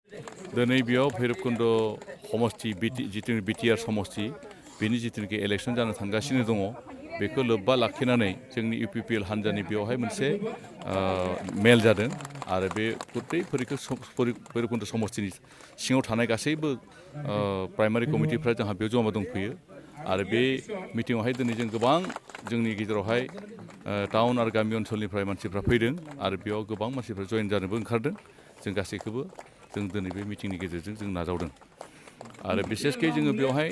दिनै बेयाव भैरबकुन्द समष्टि जितुनि बिटिआर समष्टि बेनि जितुनिखि इलेक्सन जानो थांगासिनो दङ बेखौ लोब्बा लाखिनानै जोंनि इउपिपिएल हान्जानि बेयावहाय मोनसे मेल जादों आरो बे गतै भैरबकुन्द समष्टिनि सिङाव थानाय गासैबो प्राइमारि कमिटिफ्रा जोंहा बेयाव जमा दंफैयो आरो बे मिटिङावहाय दिनै जों गोबां जोंनि गेजेरावहाय टाउन आरो गामि ओनसोलनिफ्राय मानसिफ्रा फैदों आरो बेयाव गोबां मानसिफ्रा जइन जानोबो ओंखारदों जों गासैखौबो जों दिनै बे मिटिंनि गेजेरजों जों नाजावदों आरो बिसेसकै जोङो बेवहाय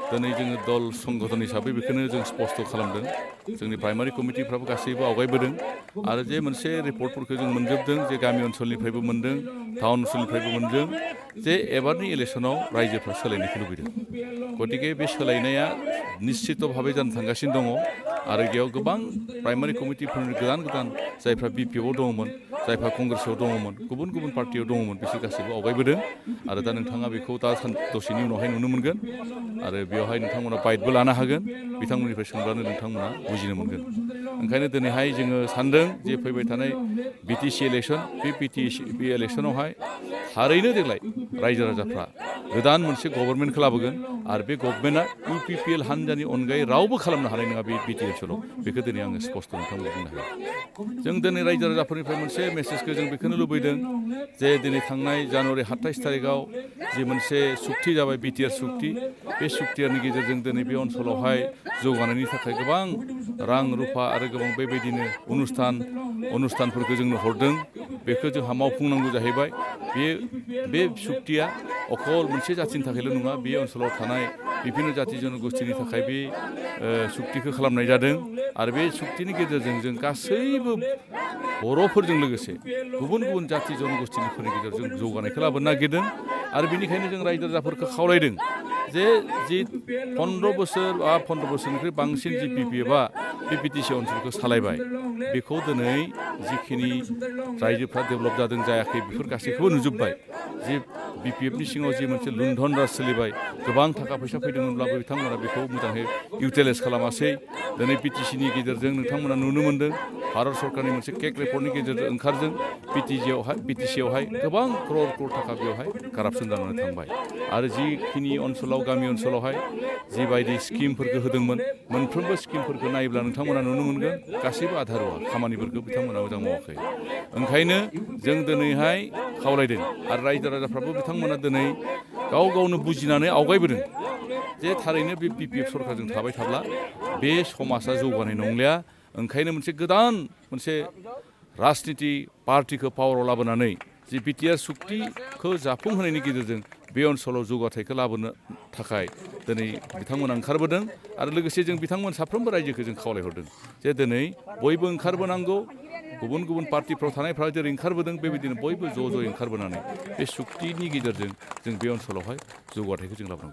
दिनै जोङो दल संगठन हिसाबै बेखौनो जों स्पष्ट खालामदों जोंनि प्राइमारि कमिटिफ्राबो गासैबो आवगायबोदों आरो जे मोनसे रिपर्टफोरखौ जों मोनजोबदों जे गामि ओनसोलनिफ्रायबो मोनदों टाउन ओनसोलनिफ्रायबो मोनदों जे एबारनि इलेक्सनाव रायजोफ्रा सोलायनायखौ लुबैदों गतिके बे सोलायनाया निश्चित भाबै जानो थांगासिनो दङ आरो बेयाव गोबां प्राइमारि कमिटिफोरनि गोदान गोदान जायफ्रा बिपिएफआव दङमोन जायफ्रा कंग्रेसआव दङमोन गुबुन गुबुन पार्टियाव दङमोन बिसोर गासैबो आवगायबोदों आरो दा नोंथाङा बेखौ दा दसेनि उनावहाय नुनो मोनगोन आरो बेवहाय नोंथांमोना बाइटबो लानो हागोन बिथांमोननिफ्राय सोंब्लानो नोंथांमोना बुजिनो मोनगोन ओंखायनो दिनैहाय जोङो सानदों जे फैबाय थानाय बिटिसि इलेक्सन बे बिटिसि इलेक्सनावहाय थारैनो देग्लाय रायजो राजाफ्रा गोदान मोनसे गभर्नमेन्टखौ लाबोगोन आरो बे गभर्नमेन्टआ इउपिपिएल हान्जानि अनगायै रावबो खालामनो हानाय नङा बे बिटि ओनसोलाव बेखौ दिनै आङो स्पष्ट नोंथांमोन बुंनो हायो जों दिनै रायजो राजाफोरनिफ्राय मोनसे मेसेजखौ जों बेखौनो लुबैदों जे दिनै थांनाय जानुवारि 27 थारिखआव जि मोनसे सुक्ति जाबाय बिटिआर सुक्ति बे सुक्तिनि गेजेरजों दिनै बे ओनसोलावहाय जौगानायनि थाखाय गोबां रां रुफा आरो गोबां बेबायदिनो अनुस्थानफोरखौ जोंनो हरदों बेखौ जोंहा मावफुंनांगौ जाहैबाय बे सुक्तिया अकल मोनसे जाथिनि थाखायल' नङा बे ओनसोलाव थानाय बिभिन्न जाति जनगोष्ठीनि थाखाय बे सुक्तिखौ खालामनाय जादों आरो बे सुक्तिनि गेजेरजों जों गासैबो बर'फोरजों लोगोसे गुबुन गुबुन जाति जनगोष्ठीफोरनि गेजेरजों जौगानायखौ लाबोनो नागिरदों आरो बेनिखायनो जों रायजो राजाफोरखौ खावलायदों जे जि 15 बोसोरनिख्रुइ बांसिन जि बिपिएफआ बे बिटिसि ओनसोलखौ सालायबाय बेखौ दिनै जिखिनि रायजोफ्रा डेभेलप जादों जायाखै बेफोर गासैखौबो नुजोब्बाय जि बिपिएफनि सिङाव जि मोनसे लुण्ठन राज सोलिबाय गोबां थाखा फैसा फैदोंमोनब्लाबो बिथांमोना बेखौ मोजाङै इउटिलाइज खालामासै दिनै बिटिसिनि गेजेरजों नोंथांमोना नुनो मोन्दों भारत सरकारनि मोनसे केक रिपर्टनि गेजेरजों ओंखारदों बिटिसियावहाय गोबां क्रर थाखा बेवहाय कारापसन जानानै थांबाय आरो जिखिनि ओनसोलाव गामि ओनसोलावहाय जिबायदि स्किमफोरखौ होदोंमोन मोनफ्रोमबो स्किमफोरखौ नायोब्ला नोंथांमोना नुनो मोनगोन गासैबो आधारुवा खामानिफोरखौ बिथांमोना मोजां मावाखै ओंखायनो जों दिनैहाय खावलायदों आरो रायजो राजाफ्राबो बिथांमोना दिनै गाव गावनो बुजिनानै आवगायबोदों जे थारैनो बे बिपिएफ सरकारजों थाबाय थाब्ला बे समाजा जौगानाय नंलिया ओंखायनो मोनसे गोदान मोनसे राजनिति पार्टिखौ पावाराव लाबोनानै जि बिटिआर सुक्तिखौ जाफुंहोनायनि गेजेरजों बे ओनसोलाव जौगाथायखौ लाबोनो थाखाय दिनै बिथांमोना ओंखारबोदों आरो लोगोसे जों बिथांमोन साफ्रोमबो रायजोखौ जों खावलायहरदों जे दिनै बयबो ओंखारबोनांगौ गुबुन गुबुन पार्टिफ्राव थानायफ्रा जेरै ओंखारबोदों बेबायदिनो बयबो ज' ओंखारबोनानै बे सुक्तिनि गेजेरजों जों बे ओनसोलावहाय जौगाथायखौ जों लाबोनांगौ